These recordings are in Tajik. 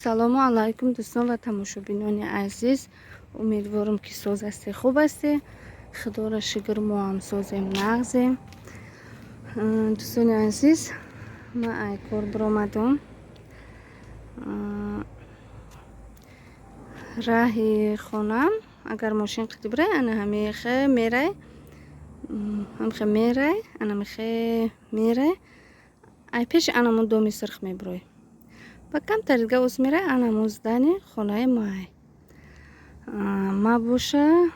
Салому алайкум, дӯстон ва тамошобинони азиз. Умедворам, ки соз ҳасте, хуб ҳасте. Худоро шукр, мо ҳам созем, нағзем. Дӯстони азиз, ман ай кор биромадам. Раҳи хонам, агар мошин қити бирай, ана ҳамихе мерай, ҳамихе мерай, анамихе мерай, ай пеши анамон доми сирх мебурой, ба камтар дига оз мерай, анамон здание хонаи май. Ма боша,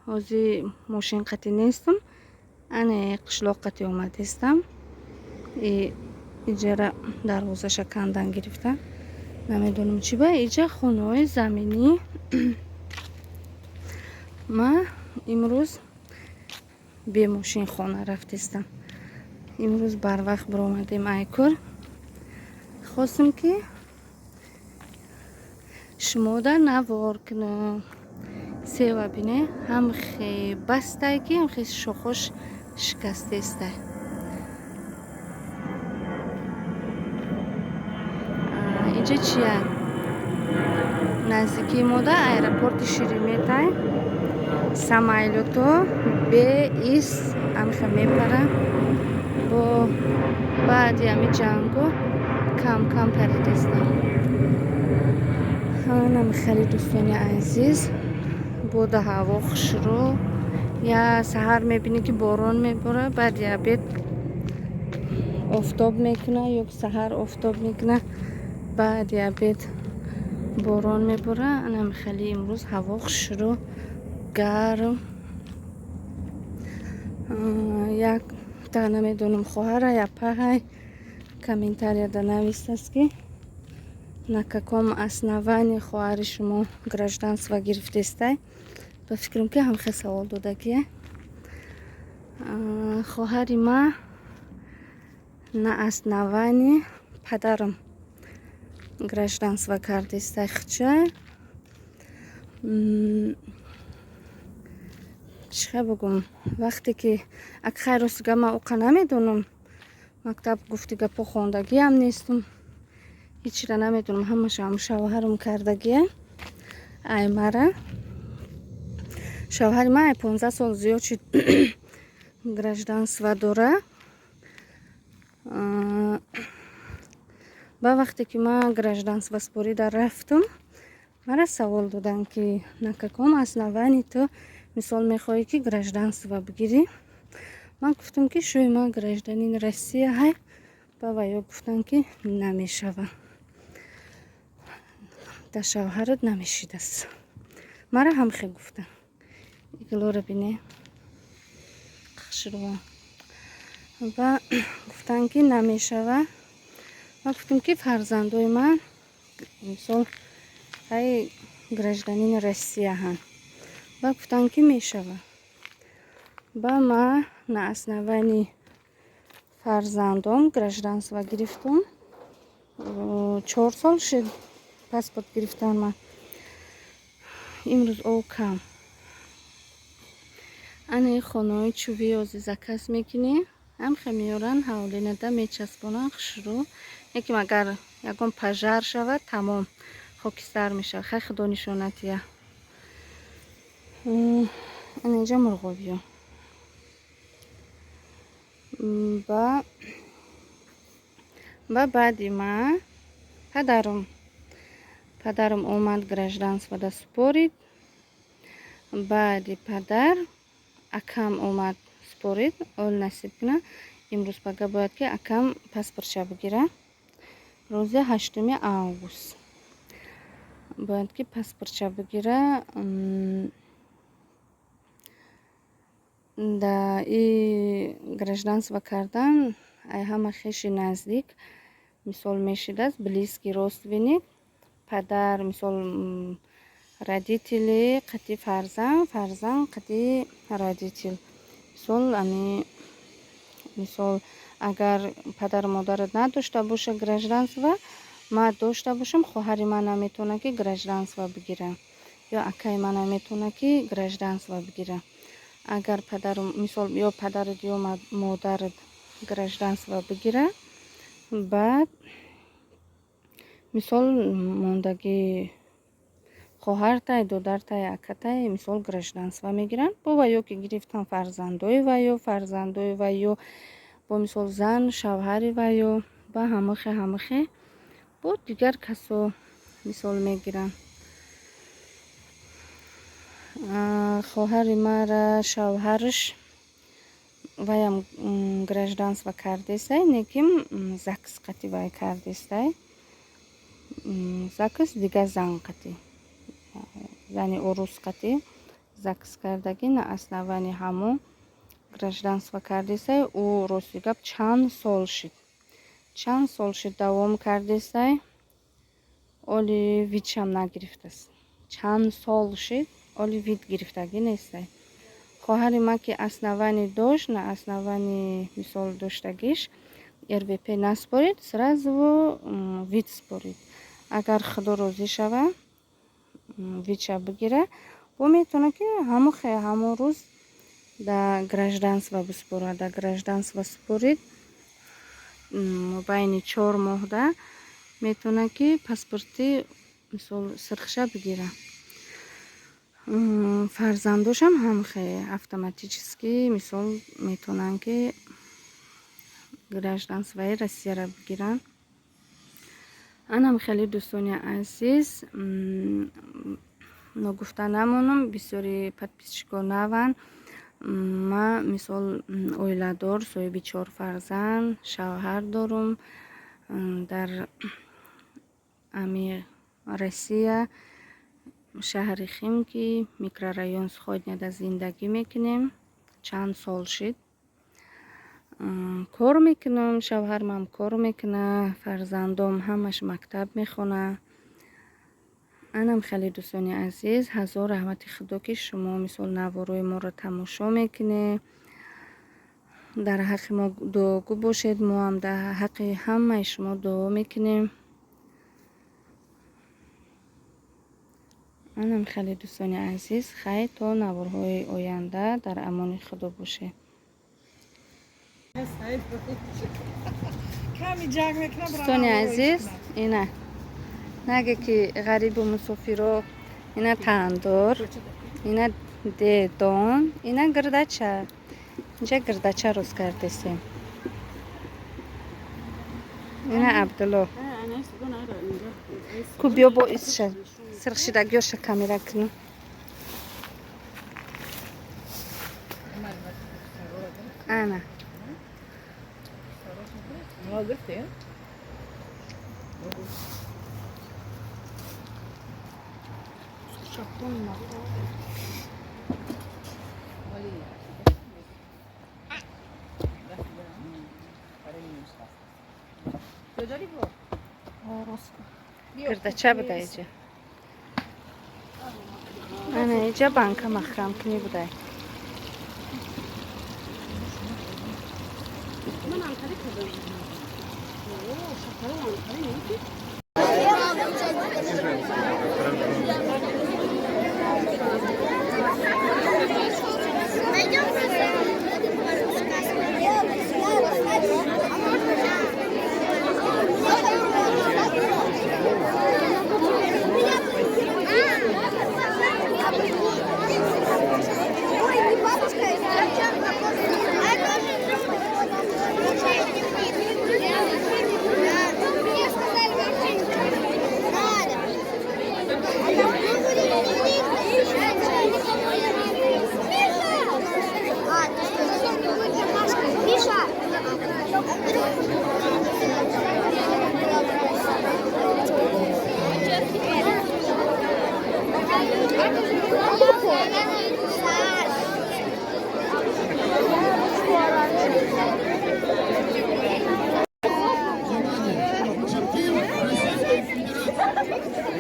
ҳози мошин қати нестам, ане қишлоқ қати омадестам. Иҷара дарвозаша кандан гирифта, намедонам чӣ ба. Иҷа хонаҳои заминӣ. Ма имрӯз бемошин хона рафтестам. Имрӯз барвақт биромадем ай кор. Хостам, ки шумода навор кунам. Сева бине, ҳамхе бастай, ки ҳамхе шохош шикастестай. Инҷа чия? Наздикии мода аэропорти Шереметай, самолёто беис ҳамхе мепара. Бо баъди ҳами ҷангу кам кам паридестам. Намихали, дӯстони азиз, бода ҳаво хушрӯ. Я саҳар мебинӣ, ки борон мебора, баъди обед офтоб мекуна, ё саҳар офтоб мекуна, баъди обед борон мебора. Анамихали имрӯз ҳаво хушрӯ, гарм. Як та намедонам, хоҳара я паҳай, комментарияда навистааст, ки на каком основании хоҳари шумо гражданство гирифтестай. Ба фикрам, ки ҳамхел савол додагия. Хоҳари ма на основании падарам гражданство кардестай хча. Чихел бугум, вақте ки ак хай, рости гап, ман оқа намедонам, мактаб, гуфти гапо, хондагиам нестум, ҳечира намедонам. Ҳамаша ҳам шавҳарам кардагия. Ай мара шавҳари ман ай 15 сол зиёд шуд гражданство дора. Ба вақте ки ман гражданство спорида рафтам, мара савол доданд, ки на каком основании ту, мисол, мехоҳӣ, ки гражданство бигирӣ. Ман гуфтам, ки шӯи ман гражданини Россия ҳай. Ба ваё гуфтанд, ки намешава, дар шавҳарат намешидааст. Мара ҳамхел гуфтанд. Иглора бине, хушрӯ. Ва гуфтанд, ки намешава. Ман гуфтам, ки фарзандои ман, мисол, ҳай гражданини Россия ҳанд. Ба гуфтанд, ки мешава. Ба ма на основании фарзандом гражданство гирифтум. 4 сол шуд паспорт гирифтан ман. Имрӯз об кам. Ана хонаҳои чӯбӣ ози заказ мекунӣ, ҳамхе меоранд, ҳавлинада мечаспонанд, хушрӯ. Лекин агар ягон пожар шавад, тамом, хокистар мешавад. Хай, худо нишонатия. Ана инҷа мурғобиё. Ба баъди ма падарам омад, гражданство супорид. Баъди падар акам омад, супорид. Ол насиб куна, имрӯз пага бояд, ки акам паспортша бигира. Рӯзи 8-уми август бояд, ки паспортша бигира. Да и гражданство кардан ай ҳама хеши наздик, мисол, мешидааст, близкий родственник, падар, мисол, родители қати фарзанд, фарзанд қати родитель. Мисол, ами, мисол, агар падару модарат надошта боша гражданство, ман дошта бошам, хоҳари ман наметавонад, ки гражданство бигира, ё акаи ман наметавонад, ки гражданство бигира. Агар падару, мисол, ё падарат, ё модарат гражданство бигира, баъд Мисол, мондагӣ хоҳартай, додартай, акатай, мисол, гражданство мегиранд. Бо ваё ки гирифтан, фарзандои ваё, фарзандои ваё бо, мисол, зан шавҳари ваё ба ҳамахе ҳамахе бо дигар касо, мисол, мегиранд. Хоҳари мара шавҳараш ваям гражданство кардестай, лекин ЗАГС қати вай кардестай, ЗАГС дигар зан қати, зани урус қати ЗАГС кардагӣ, на основании ҳамон гражданство кардестай. Ӯ, рости гап, чанд сол шид, чанд сол шид, давом кардестай, оли вид шам нагирифтааст. Чанд сол шид, оли вид гирифтагӣ нестай. Хоҳари ман ки основание дошт, на основании, мисол, доштагиш РВП наспорид, сразу вид спорид. Агар Худо розӣ шава, вид ша бигира, бо метавона ки ҳамон рӯз да гражданство биспорад. Да гражданство спорид, байни 4 моҳда метавона ки паспорти, мисол, сирхша бигира. Фарзандошам ҳам автоматически, мисол, метавонанд ки гражданство и Россияро бигиранд. Анам хеле, дӯстони азиз, ногуфта намонам, бисёри подписчик о наванд. Ман, мисол, оиладор, соҳиби чор фарзанд, шавҳар дорум. Дар ами Россия, шаҳри Химки, микрорайон Сходняда зиндагӣ мекунем. Чанд сол шид, кор мекунам, шавҳармам кор мекунад, фарзандом ҳамаш мактаб мехонад. Анам хеле, дӯстони азиз, ҳазор раҳмати Худо, ки шумо, мисол, наворои моро тамошо мекунед. Дар ҳаққи мо дуогӯ бошед, мо ҳам дар ҳаққи ҳамаи шумо дуо мекунем. Анам хеле, дӯстони азиз, хайр, то наворҳои оянда, дар амони Худо бошед. Дӯстони азиз, ина наге ки ғарибу мусофиро, ина тандор, ина дедон, ина гирдача. Инҷа гирдача рост кардесем. Ина Абдулло ку, биё, бо исша сирхшидагиёша камера кунем. Ана. Гирдача буда иҷа. Ана иҷа банка маҳкамкунӣ будай.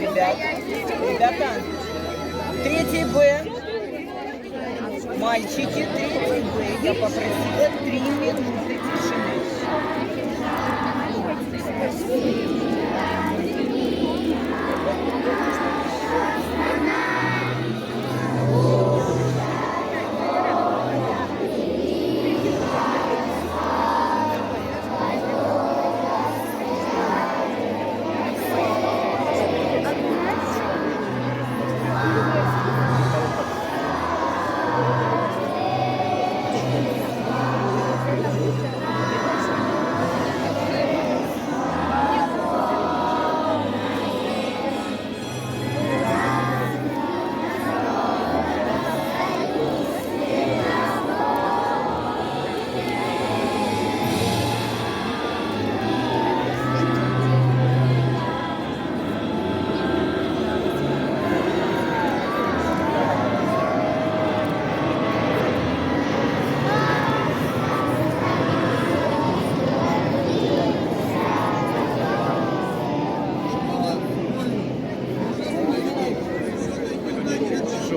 Ребят, ребята, третий Б, мальчики, третий Б, я попросила 3 минуты тишины.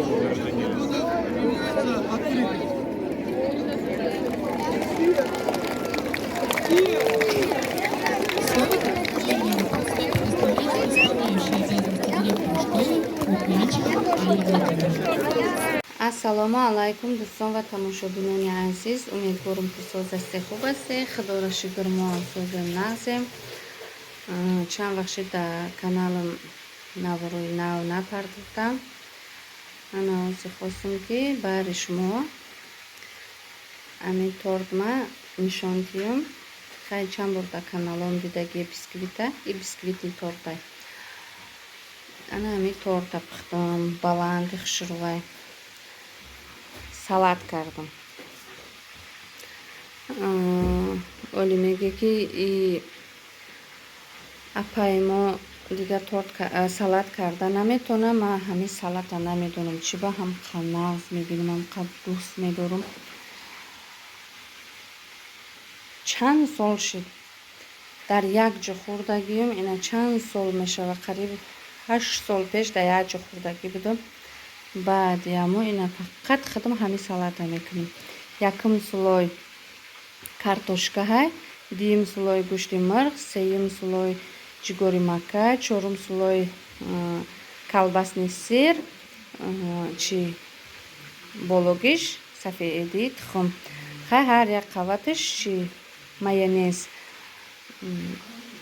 Слово для обсуждения вопроса представляет исполняющая обязанности директора школы Лукьянчикова Алла Владимировна. Ассалому алайкум, дӯстон ва тамошобинони азиз. Умедворам, ки соз ҳастед, хуб ҳастед. Худоро шукр, мо ҳам созем, нағзем. Чанд вақт шуд, дар каналам наворои нав напардохтам. Ана ҳозир хостам, ки баҳри шумо ҳамин тортма нишон диҳам. Хай, чанд бор дар каналом дидагии бисквита и бисквитный тортай. Ана ҳамин торта пухтам, баланди хушрӯвай, салат кардам. Оли меге, ки и апаи мо дигар торт, салат карда наметонам. Ман ҳамин салата намедонам, чӣ ба ҳамқа нағз мебинам, ҳамқа дӯст медорам. Чанд сол шид, дар як ҷо хӯрдагиюм. Ина чанд сол мешава, қариб 8 сол пеш дар як ҷо хӯрдагӣ будам. Баъди амо ина фақат худам ҳамин салата мекунем. Якум слой картошкаҳай, дуюм слой гӯшти мурғ, сеюм слой ҷигори мака, чорум слой колбасный сыр, чи бологиш сафеди тухм. Хай, ҳар як қаваташ чи майонез.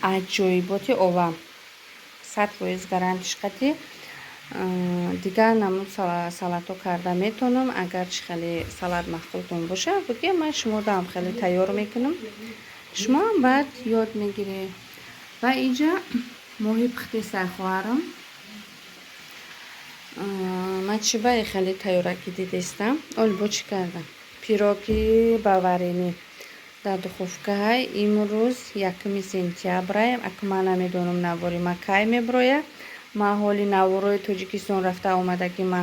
Аҷоиботи олам, 100% гарантиш қатӣ. Дигар намуд салатҳо карда метавонам. Агар чи хеле салат маъқултон боша, буге, ман шумодаам хеле тайёр мекунам, шумоам баъд ёд мегиред. Ва инҷа моҳи пухтесай хоҳарам. Ман чӣ ба хеле тайёракӣ дидестам. Оли бо чӣ кардам? Пироги баваринӣ дар духовкаҳай. Имрӯз 1 сентябрай. Аку ман намедонам, навори ма кай мебирояд. Ман ҳоли наворои Тоҷикистон рафта омадагӣ ма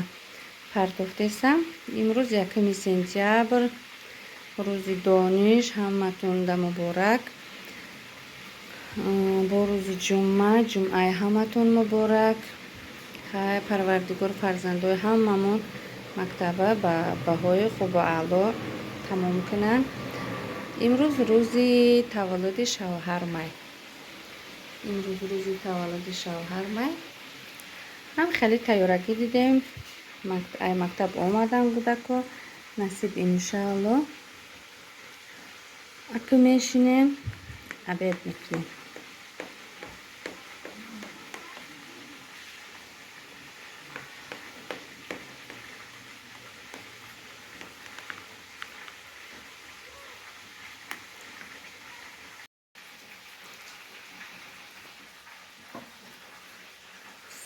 партофтесам. Имрӯз 1 сентябр, рӯзи дониш. Ҳаматонда муборак. Бо рӯзи ҷумъа, ҷумъаи ҳаматон муборак. Хай, Парвардигор фарзандои ҳамамон мактаба ба баҳои хубу аъло тамом кунанд. Имрӯз рӯзи таваллуди шавҳармай. Имрӯз рӯзи таваллуди шавҳармай. Ҳам хеле тайёракӣ дидем. Ай мактаб омадам кӯдако. Насиб, иншаалло, аку мешинем, обед мекунем.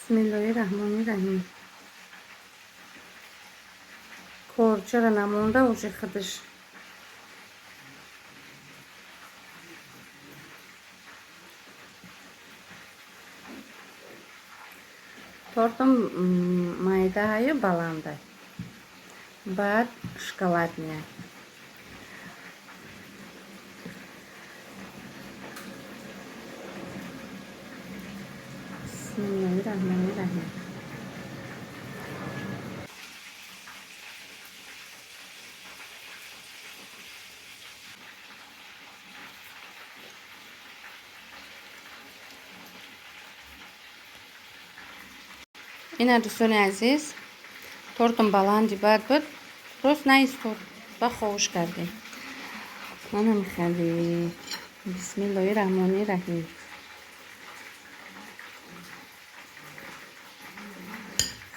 Бисмиллоҳи раҳмони раҳим. Корчара намонда уже худаш. Тортам майдаҳаю баландай, баъд шоколадная. Бисмиллоҳи раҳмони раҳим. Ина, дӯстони азиз, тортам баланди бад буд, рост наистод, ба ховуш кардем. Манам хеле бисмиллоҳи раҳмони раҳим.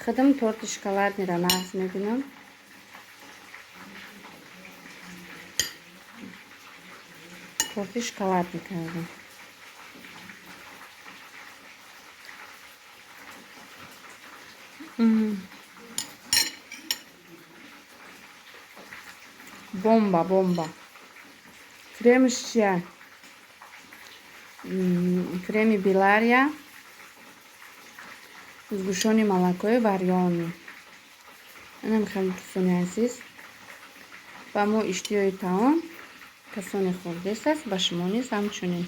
Худам торти шоколадныйро нағз мебинам. Торти шоколадный кардам. Бомба, бомба. Кремш чия? Креми Белария, сгущённый молокои варёный. Инам хеле, дӯстони азиз, ба мо иштиҳои таом касоне хӯрдест аст, ба шумо низ ҳамчунин.